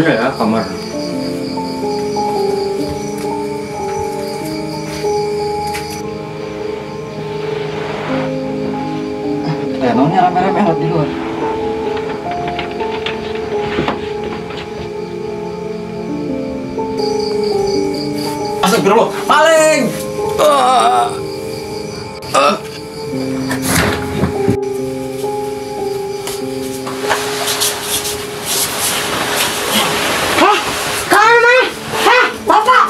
Mana ya kamar? Naonnya rame-rame di luar. Astagfirullah, maling! Hah? Kamu mana? Hah? Bapak!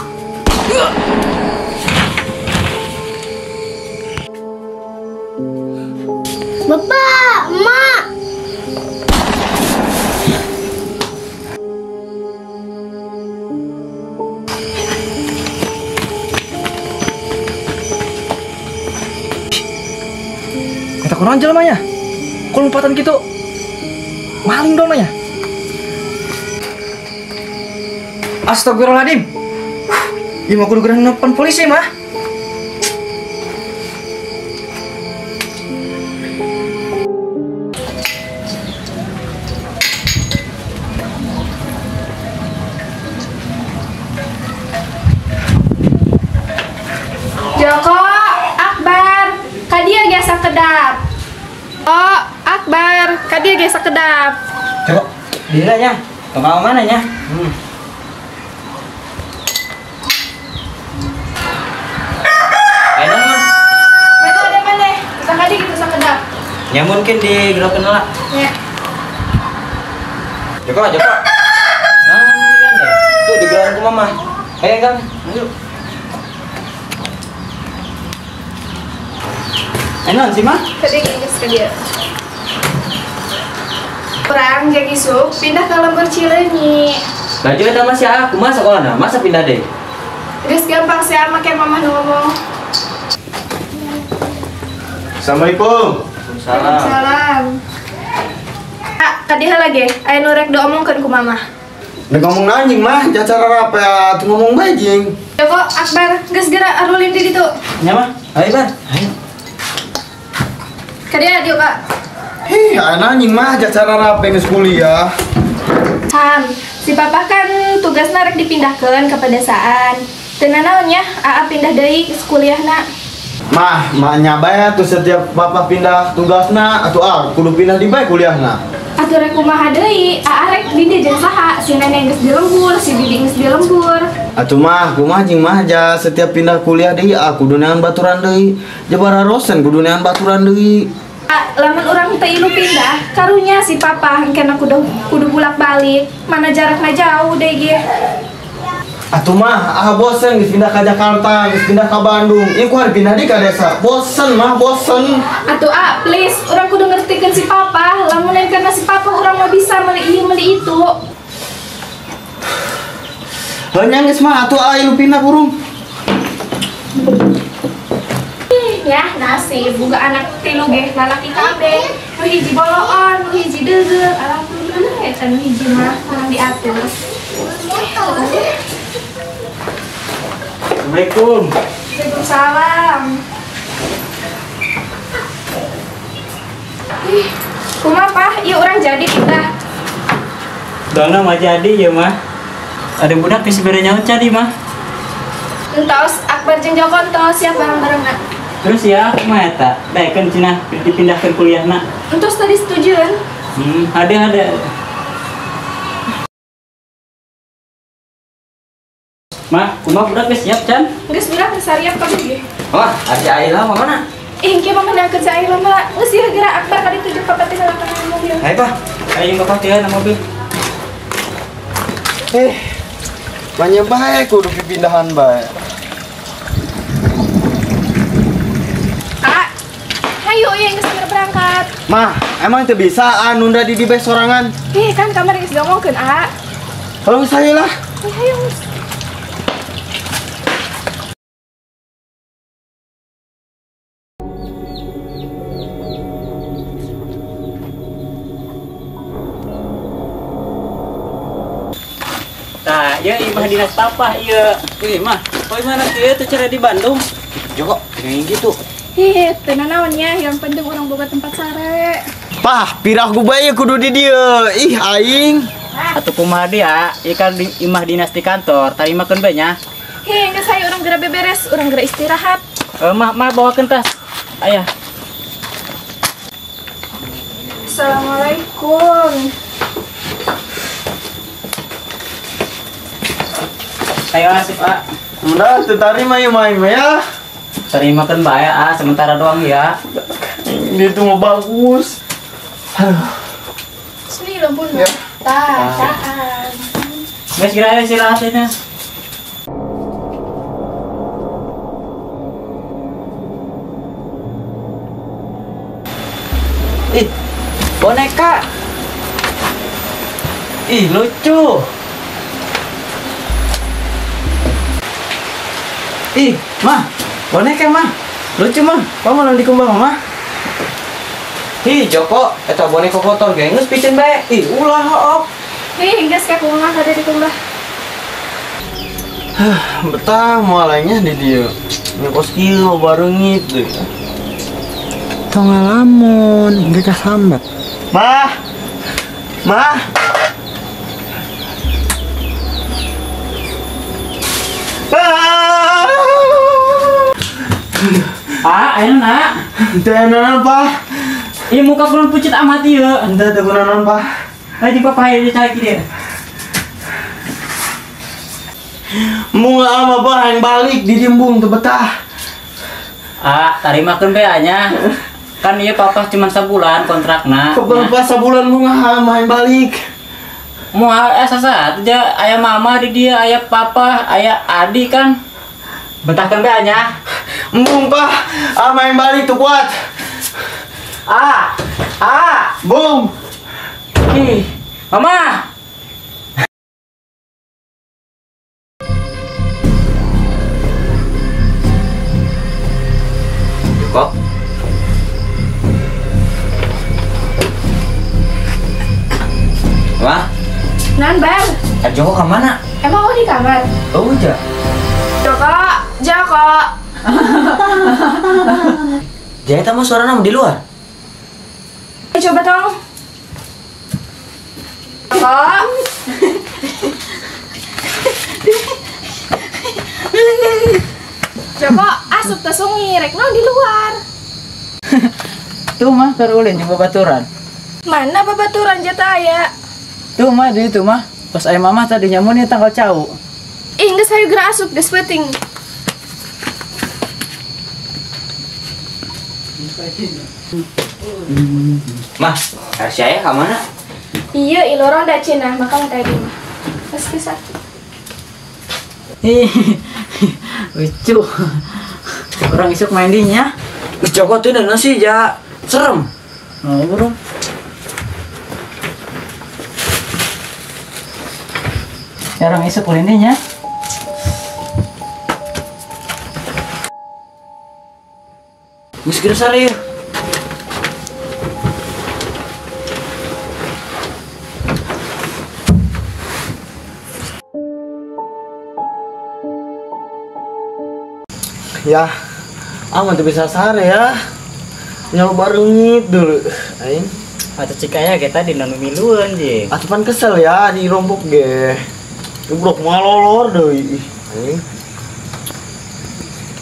Bapak, Mak. Eta kunaon jelema nya? Kok lompatan gitu? Maling dong nya. Astagfirullahaladzim. Ieu mah kudu geura nelpon polisi mah. Joko, Akbar, kadia ge sakedap. Oh, Akbar, kadia ge sakedap. Joko, dira nya. Tong mana nya? Ayo mah. Mana ada mana? Kita kadi gitu sakedap. Ya mungkin di gerokan lah. Ya. Joko, Joko. Nah, kan deh. Tuh di gerokan ku mama. Ayo kan, ayo. Enak sih mah? Tadi geus ka dieu. Urang jeung isuk pindah ke lembur Cileunyi. Lah jeung eta mah sia kumaha sakolana? Masa pindah deh? Geus gampang sia make mamah nu ngomong. Assalamualaikum. Waalaikumsalam. Ah, ka dieu lagi aya nu rek diomongkeun ku mamah. Rek ngomong anjing mah, cara rapi atuh ngomong bae jeung. Joko, Akbar, geus geura arulin di ditu. Nya mah, ayo Bar. Ayo. Kadia dieu, Kak. Hih, anjing mah cara rapi geus kuliah. Ham, si papa kan tugasna rek dipindahkeun ke pedesaan. Teu nanaon nya, aa pindah deui ke kuliahna. Mah, mah bae atuh setiap papa pindah tugasna atuh ah kudu pindah di bae kuliahna. Atuh rek kumaha deui, aa rek di dieu jeung saha? Si nenek geus di lembur, si bibi geus di lembur. Atuh mah, kumaha jeung mah ja setiap pindah kuliah deui ah kudu neangan baturan deui. Jabara rosen kudu neangan baturan deui. Lamun urang teu ilu pindah, karunya si papa engkena kudu bolak-balik. Mana jarakna jauh deui ge. Atuh mah, ah bosen geus pindah ka Jakarta, geus pindah ka Bandung. Ieu kuari pindah di ka desa. Bosen mah, bosen. Atuh ah, please, urang kudu ngertikeun si papa. Lamun lain karena si papa urang mah bisa meuli ieu meuli itu. Heuh nya geus mah atuh ah ilu pindah burung. Ya, nasib boga anak tilu ge lalaki kabeh. Nu hiji boloon, nu hiji deugeuh. Alhamdulillah eta nu hiji mah kurang diatur. Assalamualaikum. Waalaikumsalam. Ih, kumaha Pak? Ieu urang jadi pindah. Dona mah jadi ya mah. Ada budak geus bere nyaho cadi mah. Entos Akbar jeung Joko entos siap bareng-bareng na. Terus ya, kumaha eta? Daekeun cenah dipindahkeun kuliahna. Entos tadi setujuan. Ada. Mah, kumaha budak geus siap can? Geus budak geus siap kabeh ge. Wah, ari Aila mah mana? Ih, engke mah meunangkeun si Aila mah. Geus ieu geura Akbar ka ditu jeung papa teh lapangan mobil. Hayu, Pak. Ayo Bapak teh na mobil. Banyak bae kudu pipindahan bae. Ah, hayu ieu geus geura berangkat. Mah, emang teu bisa ah nunda di bae sorangan. Ih, kan kamar geus diomongkeun, ah. Kalau saya lah. Hayu. Nah, ya imah dinas papa ieu. Ih, mah, poe mana kieu teh cara di Bandung? Joko, kayak gitu. Ih, teu nanaon nya, yang penting urang boga tempat sare. Pah, pirah ku bae kudu di dieu. Ih, aing. Atuh kumaha dia, ieu kan di imah dinas di kantor, tarimakeun bae nya. Heh, geus hayu urang geura beberes, urang geura istirahat. Mah, mah bawakeun tas. Ayah. Assalamualaikum. Ayo asup, ah. Udah, teu tarima ieu mah ya. Terimakeun bae, ah, sementara doang ya. Ini tuh mau bagus. Aduh. Sini lempun. Ya. Tah, tahan. Geus geura istirahat nya. Ih, boneka. Ih, lucu. Ih, mah, boneka mah. Lucu mah. Kamu mau dikumbah mah? Ih, Joko, eta boneka kotor ge geus piceun bae. Ih, ulah hook. Ih, geus ka kumaha kada dikumbah. Betah moalanya di dieu. Nyokos kieu bareungit deui. Tong ngalamun, ge kasambat. Mah. Mah. Ah, ayo nak. Teu naon, Pak. Ieu muka kunaon pucet amat ieu. Henteu teu kunaon, Pak. Ayo papa ieu cai kieu. Embung ama Pak hayang balik di diembung teu betah. Ah, tarimakeun bae nya. Kan ieu papa cuma sabulan kontrakna. Bapak sabulan bunga hayang balik. Moal sasaat aja aya mama di dia, aya papa, aya adi kan. Betahkeun bae nya. Embung Pak, ah main balik tuh kuat. Ah, ah, bung. Ih, mama. Kok? Wah. Nan, Bang. Joko ke mana? Emang oh di kamar? Oh, udah. Joko, Joko. Jadi tamu suara nama di luar. Coba tolong. Joko. Joko, asup teh sungi, rek naon di luar. Tuh mah keur ulin jeung babaturan. Mana babaturan jatah aya? Tuh mah di itu mah. Pas aya mamah tadi nyamun ieu tanggal cau. Ih, geus hayu geura asup geus peuting. Mah, saya ka mana? Iya, iloron da cenah makan tadi mah. Geus geus atuh. Ih, lucu. Orang isuk main dinya. Joko tuh nasi ya serem. Oh, bro. Orang isuk ulin dinya. Geus geura sare. Ya, aman tuh bisa sare ya. Nyawa barengit dulu. Aing. Atuh cikaya kita di nanu miluan jeung. Atuh pan kesel ya di rompok ge. Gebrok malolor deui. Aing.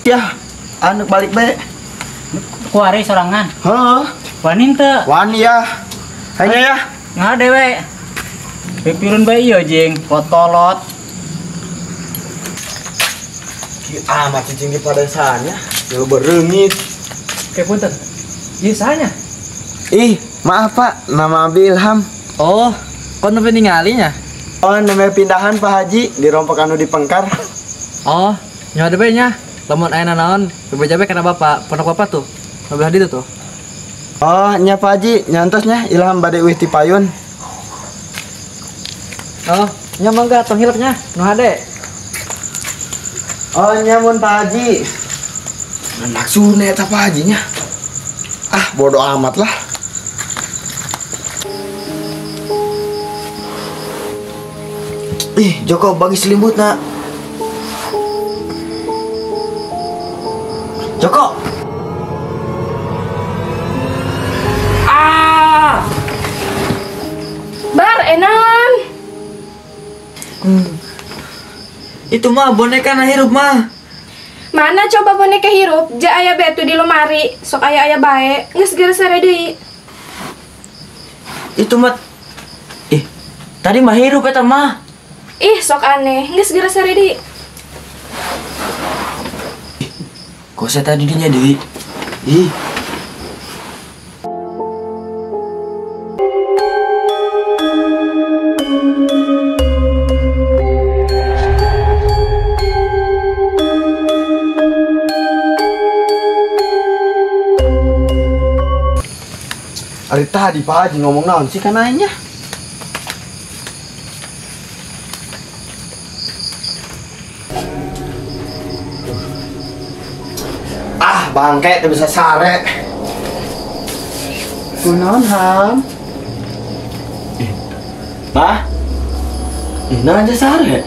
Ya, anu balik bae. Kuari sorangan. Heeh. Wani teu? Wani ya. Hanya ya. Ngade we. Pipirun bae ieu jeung kotolot. Amat cicing di padesaannya, ya berengit. Oke, punten. Ieu sahanya? Ih, maaf Pak, nama Abi Ilham. Oh, kok nembe ningalinya? Oh, nembe pindahan Pak Haji di rompok anu di Pengkar. Oh, nyawa deui nya. Lamun aya nanaon, bebeja kana bapak, pondok bapak tuh. Mobil hadi tuh. Oh, nya Pak Haji, nyantosnya Ilham bade uih ti payun. Oh, nya mangga tong hilapnya, nu hade. Oh, nyamun Pak Haji. Maksudnya eta Pak Hajinya. Ah, bodoh amat lah. Ih, Joko bagi selimut nak. Joko. Ah! Bar enan. Itu mah boneka na hirup mah. Mana coba boneka hirup? Ja aya betu di lemari, sok aya-aya bae, geus geura sare deui. Itu mah ih, tadi mah hirup eta mah. Ih, sok aneh, geus geura sare deui. Kok saya tadi dinya deui? Ih. Ari tadi Pak Haji ngomong naon sih kan aingnya? Ah, bangke teu bisa sare. Kunaon, Ham? Mah? Naon aja sare?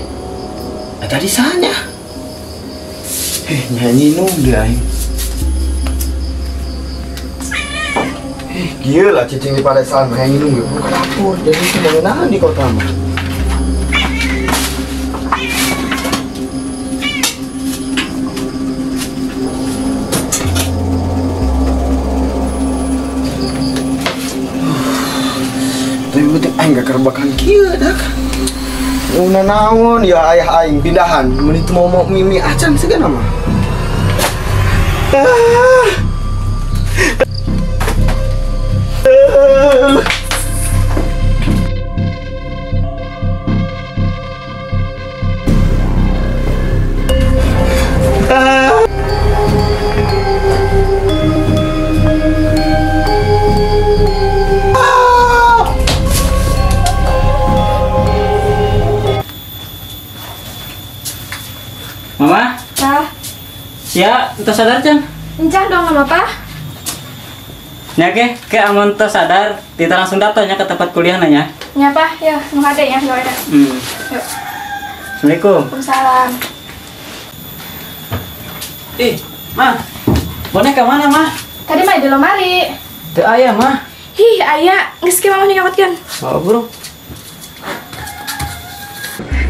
Nah, tadi sanya. Nyanyi nung deh aing. Gila cicing di padesaan mah yang minum ke dapur jadi sebenarnya di kota mah. Tapi penting aing gak kerbakan kieu dak. Una naon ya ayah aing pindahan mun itu mau mimi acan segala mah. Mama? Pah? Sia, entah sadar can? Encan dong mama, Pah. Nya ke amun teu sadar, kita langsung datangnya ke tempat kuliah nanya. Nya, Pah, ya, nu hade ya, nu ada. Yuk. Assalamualaikum. Waalaikumsalam. Ih, Mah. Boneka mana, Mah? Tadi mah di lemari. Teu aya, Mah. Hih, aya, geus ke mama nyokotkeun. Oh, bro.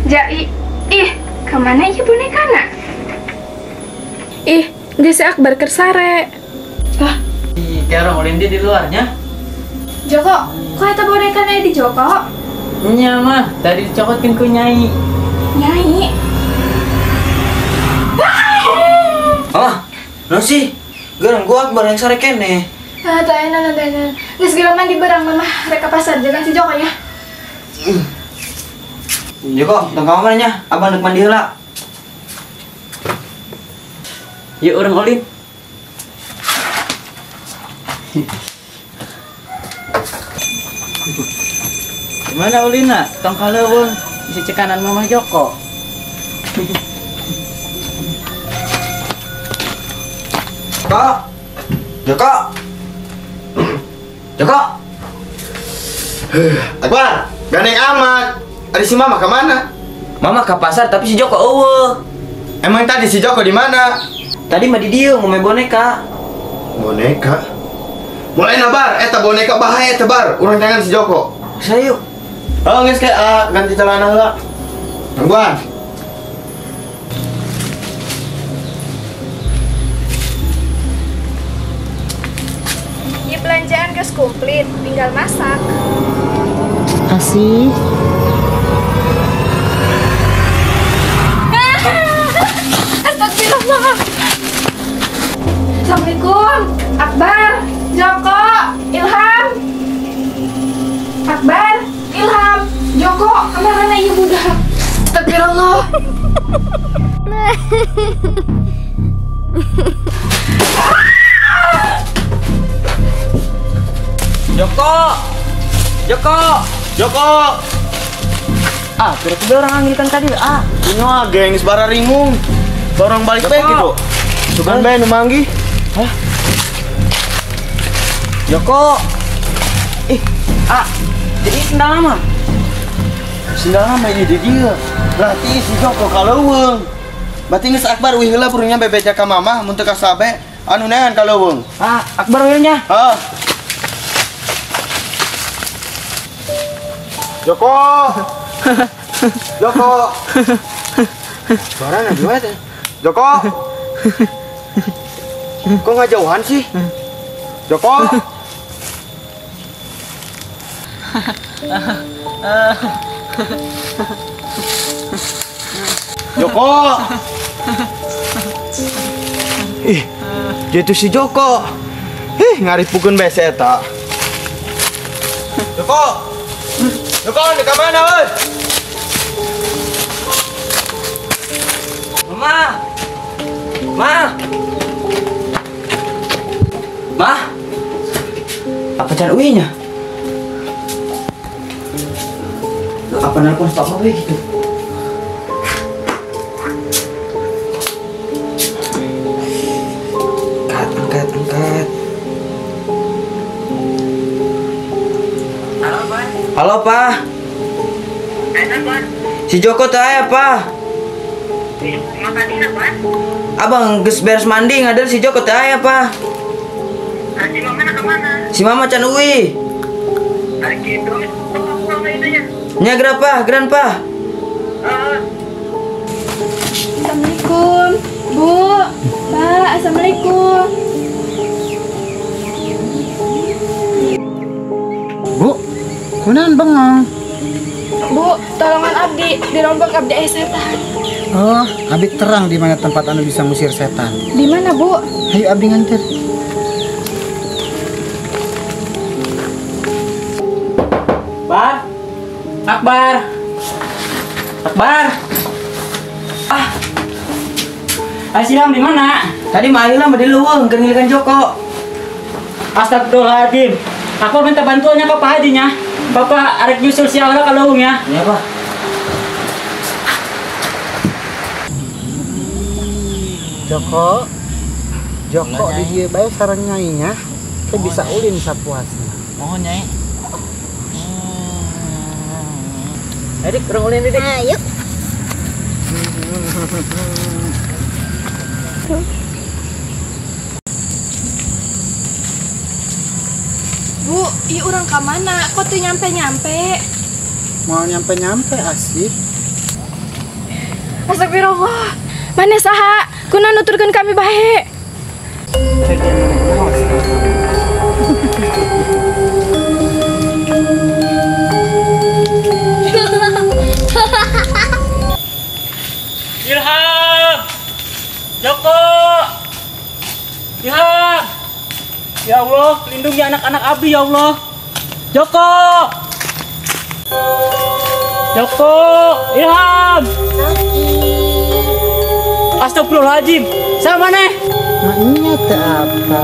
Jai, ih, kemana ieu bonekana? Ih, geus si Akbar keur sare. Hah? Ih, kayak orang ulin di luarnya. Joko, kok eta bonekana di Joko? Nya, Mah, tadi dicokotkeun ku Nyai. Nyai? Ah, naon sih? Geurang gua Akbar yang sare keneh. Ah, teu enak, teu enak. Geus geura mandi barang mama rek ka pasar jagan si Joko ya. Joko, tong ka mana nya? Abang deuk mandi heula. Yuk urang ulin. Gimana ulina? Tong kaleuweung isi cekanan Mama Joko. Joko. Joko. Joko. Akbar, gandeng amat. Ada si Mama kemana? Mama ke pasar tapi si Joko eueuh. Emang tadi si Joko di mana? Tadi mah di dieu ngomeh boneka. Boneka? Mulai nabar, eta boneka bahaya tebar. Urang jangan si Joko. Sayu. Oh, geus kayak ganti celana heula. Tungguan. Ieu belanjaan geus komplit, tinggal masak. Kasih. Astagfirullah. Assalamualaikum, Akbar, Joko, Ilham. Akbar, Ilham, Joko, kemana ieu budak? Astagfirullah. Joko, Joko, Joko. Ah, kira-kira orang angin tadi, ah. Ini mah geng sebara ringung. Orang balik bae gitu. Sugan bae nu manggih. Hah? Joko. Ih, ah. Jadi sendal lama. Sendal lama ieu di dieu. Berarti si Joko kaleuweung. Berarti geus Akbar wih heula purunya bebeja ka mamah mun teu kasabe anu neangan kaleuweung. Ah, Akbar wih nya. Heeh. Joko. Joko. Suarana di mana? Joko. Kok nggak jauhan sih? Joko. Joko. Ih, jatuh si Joko. Ih, ngaripukeun bae si eta. Joko. Joko, di mana, euy? Mama. Ma. Ma. Apa can uinya? Apa nelpon papa we gitu? Angkat, angkat, angkat. Halo, Pak. Halo, Pak. Si Joko teh aya, Pak. Abang geus beres mandi ngadel si Joko teh aya, Pak. Si Mama nak kemana? Si Mama can uwi. Nya geura, Pak, geran, Pak. Assalamualaikum, Bu, Pak, assalamualaikum. Bu, kunaon bengong? Bu, tolongan abdi, dirombak abdi aya setan. Oh, abdi terang di mana tempat anu bisa ngusir setan. Di mana, Bu? Ayo abdi nganter. Bar, Akbar, Akbar. Ah, Ilham di mana? Tadi mah Ilham di leuweung keur ngilikan Joko. Astagfirullahaladzim. Aku minta bantuannya ke Pak Haji nya. Bapak arek nyusul si Aura ke leuweung ya. Iya, Pak. Joko, Joko di dieu bae sareng nyai nya. Teu bisa ulin sapuasna. Mohon nyai. Adik, kurang ulin Didik. Ayo. Bu, ieu urang ka mana? Kok teu nyampe-nyampe? Mau nyampe-nyampe asih. Astagfirullah. Mana saha? Kunaon nuturkeun kami bae? Ilham, Joko, Ilham, ya Allah, lindungi anak-anak abdi ya Allah. Joko, Joko, Ilham. Astagfirullahaladzim, sama nih. Maknya teh apa?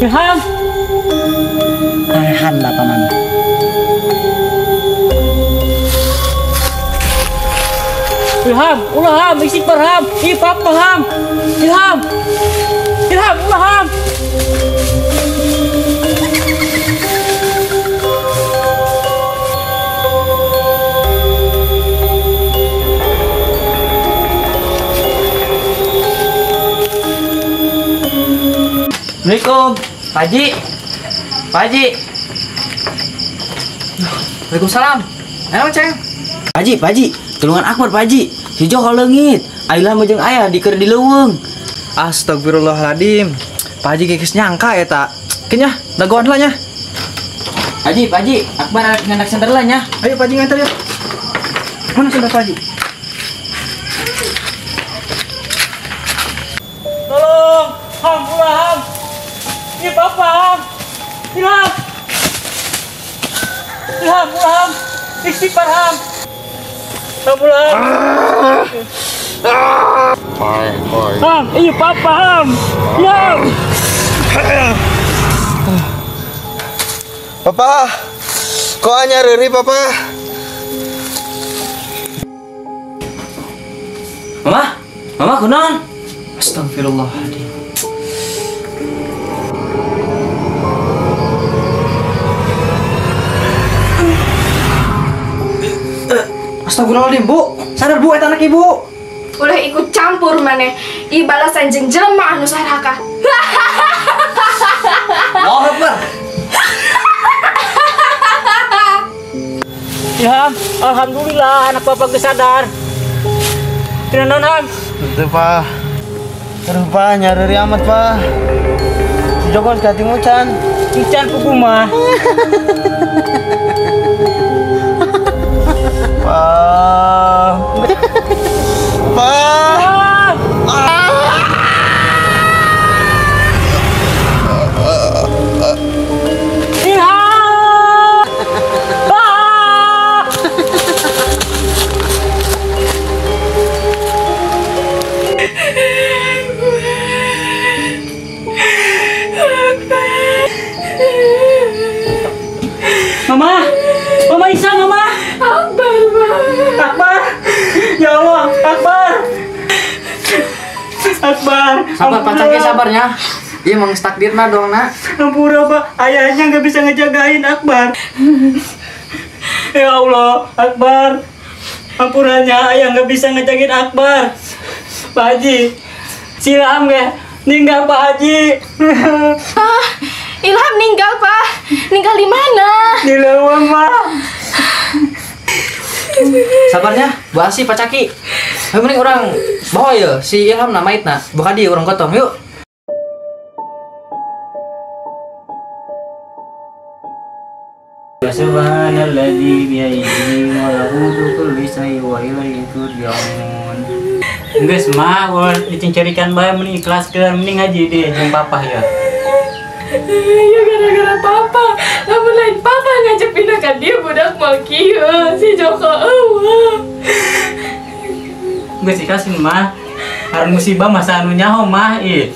Ilham, tahan lah paman. Ilham, ulah ham, istighfar ham, ih papa ham, Ilham, Ilham, ulah ham. Assalamualaikum, Pak Haji, Pak Haji. Waalaikumsalam. Ayo, Ceng. Pak Haji, Pak Haji, tulungan Akbar Pak Haji. Si Joko leungit. Ilham jeung ayah diker di leuweung. Astagfirullahaladzim. Pak Haji geus nyangka eta. Keun nya, dagoan lah nya. Haji, Pak Haji, Akbar ngandak senter lah nya. Ayo Pak Haji nganter ya. Mana senter Pak Haji? Tolong, ham, ulah ham. Ini papa ham. Ilham. Ilham, ulah ham. Istighfar ham. Ham, ulah ham. Ham, iya papa ham. Ilham. Papa, kok hanya reri papa? Mama, mama kunaon? Astagfirullahaladzim. Astagfirullahaladzim, Bu. Sadar Bu, eta anak ibu. Ulah ikut campur maneh. Ih balasan jeung jelema anu saraka. Allahu Akbar. Ilham, Alhamdulillah anak bapak geus sadar. Tina naon Ham? Henteu Pak. Aduh Pak, nyareri amat Pak. Si Joko gati mucan. Mucan pugu mah. Pak. Pak. Mama, Mama Isa, Mama. Akbar, Pak. Akbar, ya Allah, Akbar. Akbar. Sabar, Pak Caki, sabarnya. Iya, emang takdir mah dong, nak. Ampura, Pak. Ayahnya nggak bisa ngejagain Akbar. Ya Allah, Akbar. Ampuranya, ayah nggak bisa ngejagain Akbar. Pak Haji, silam ya. Ninggal Pak Haji. Ah, Ilham ninggal, Pak. Ninggal di mana? Di leweng, Pak. Sabarnya, Bu Asi, Pak Caki. Ayo mending orang bawa ya si Ilham na maitna. Buka di orang gotong, yuk. Subhanalladzi biyadihi malakutu kulli syai'in wa ilaihi turja'un. Geus mah ulah dicincirikan bae mending ikhlaskeun, mending ngaji deh jeung papa ya. Ya gara-gara papa, lamun lain papa ngajak pindah ka dia budak mau kieu si Joko eueuh. Geus ikhlasin mah. Haran musibah masa anu nyaho mah ih.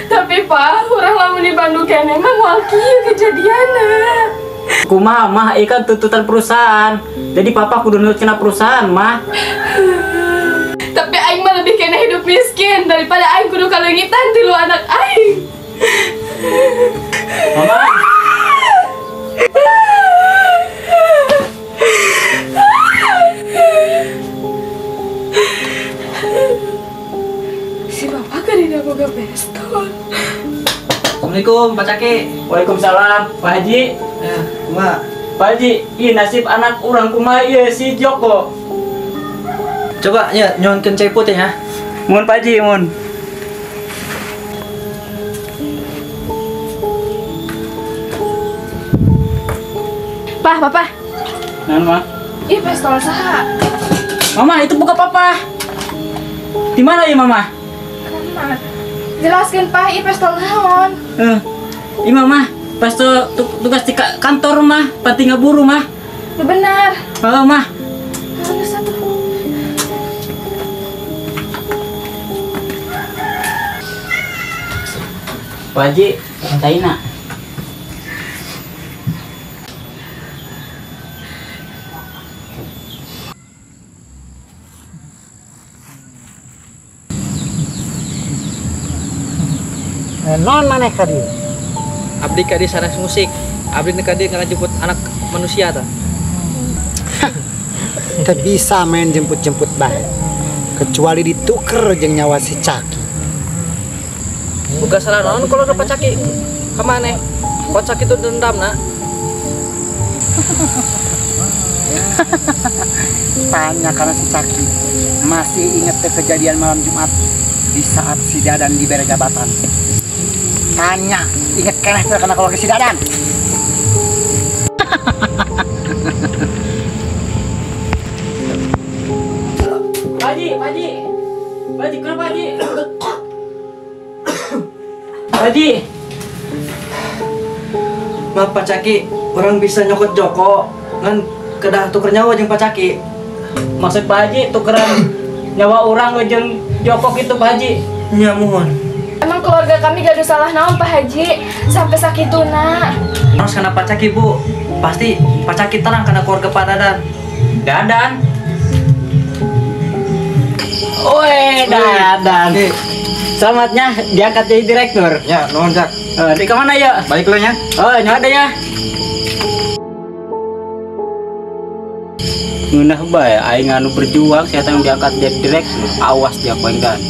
Tapi Pak, urang lamun di Bandung keneh mah moal kieu kejadianna. Kumaha mah ikan tuntutan perusahaan. Jadi papa kudu nurut kena perusahaan mah. Tapi aing mah lebih kena hidup miskin daripada aing kudu kaleungitan tilu anak aing. Mama. Si bapak kan tidak boga pistol. Assalamualaikum Pak Caki. Waalaikumsalam Pak Haji. Ya, kumaha? Pak Haji, ih nasib anak urang kumaha ieu si Joko. Coba ya nyuhunkeun cai putih ya. Mun Pak Haji, mun. Pah, papa. Naon, Mah? Ih, pistol saha? Mama, itu buka papa. Di mana ya, Mama? Kamar. Jelaskan, Pak, ih pistol naon? Ih, Mama, pistol tugas di kantor, Mah. Pati ngaburu, Mah. Ya benar. Halo, Mah. Halo, satu. Pak Haji, mintain, nak. Non maneh ka dieu? Abdi ka dieu sanes musik. Abdi ka dieu ngajemput anak manusia tah. Teu bisa main jemput-jemput bae. Kecuali dituker jeung nyawa si Caki. Boga salah naon kalau Pak Caki ka maneh? Kok Caki itu dendam nak? Tanya karena si Caki masih inget kejadian malam Jumat di saat si Dadan diberi jabatan. Tanya, inget keneh teh kana keluarga si Dadan. Pak Haji, Pak Haji. Pak Haji, kenapa Pak Haji? Pak Haji. Maaf Pak Caki, orang bisa nyokot Joko ngan kedah tuker nyawa jeung Pak Caki. Maksud Pak Haji tukeran nyawa orang jeung Joko gitu Pak Haji? Nya mohon. Emang keluarga kami gak ada salah naon Pak Haji sampai sakituna. Harus kena Pak Caki Bu, pasti Pak Caki terang karena keluarga Pak Dadan. Dadan. Woi Dadan. Selamatnya diangkat jadi direktur. Ya, nuhun Cak. Di kemana ya? Balik lo nya. Oh, nyawa ya. Ngeunah bae aing anu berjuang saya yang diangkat jadi direktur. Awas dia ku aing Dan.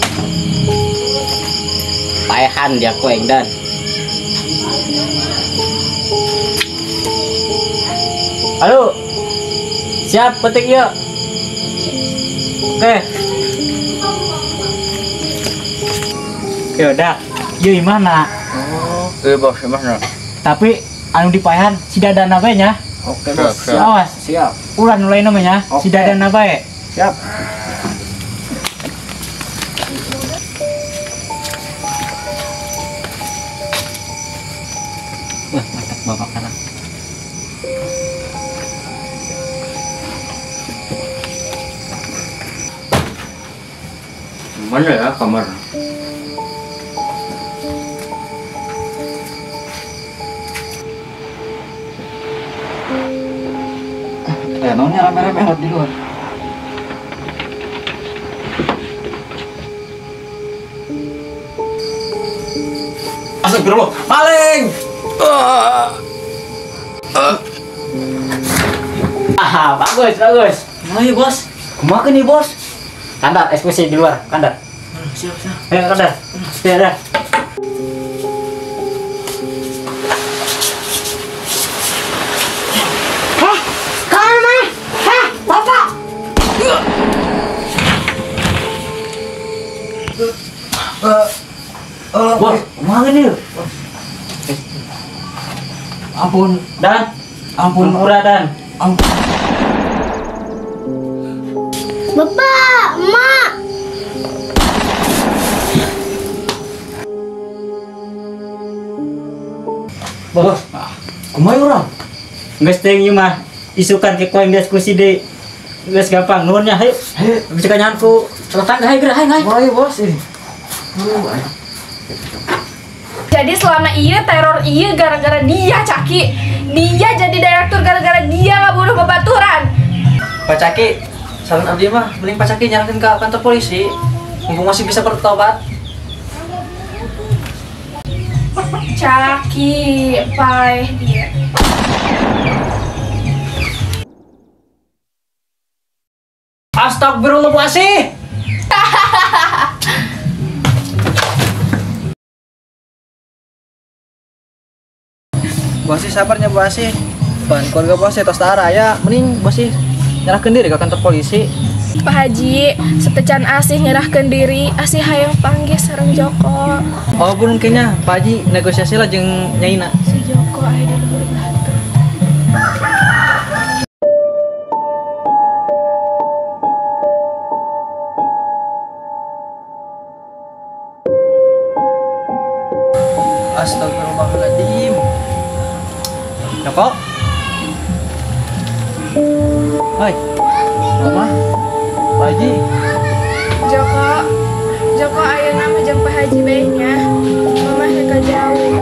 Paehan dia ku aing Dan. Halo. Siap, penting ieu. Oke. Ya udah, ieu imahna. Oh, ieu bos imahna. Tapi anu dipaehan si Dadan bae nya. Oke, bos. Siap. Awas. Siap. Ulah nu lain namanya, si Dadan bae. Siap. Wah, mantap bapak kanan. Mana ya kamar? Nonnya rame-rame di luar. Astagfirullah, maling! Ah, bagus, bagus. Nah, iya, bos. Kumaha nih, bos? Kandar, eksekusi di luar, kandar. Siap, siap. Ayo, kandar. Siap, dah. Hah? Kamu mana? Hah? Bapak! Bos, kumaha nih? Ampun, Dan. Ampun, murah Dan. Ampun. Bapak, Mak. Bos, kumaha urang? Geus teuing ieu mah. Isukan ke koin diskusi deui. Geus gampang nuhun nya, hayu. Bisa kanyahan ku tetangga hayu geura hayu hayu. Wah, bos ini. Jadi selama iya teror iya gara-gara dia Caki. Dia jadi direktur gara-gara dia ngabunuh babaturan. Pak Caki, saran abdi mah mending Pak Caki nyerahin ke kantor polisi. Mumpung masih bisa bertobat. Caki, pai dia. Astagfirullah Bu Asih. Bu Asih sabarnya Bu Asih. Pan keluarga Bu Asih tos tara ya, mending Bu Asih nyerahkeun diri ke kantor polisi. Pak Haji, setecan Asih nyerahkeun diri, Asih hayang panggih sareng Joko. Oh, pun kayaknya Pak Haji negosiasi lah jeung nyaina. Si Joko aya di luhur batu. Astagfirullahaladzim. Joko. Hai. Mama. Pak Haji. Joko. Joko ayeuna mah jeung Pak Haji bae nya. Mama rek jauh.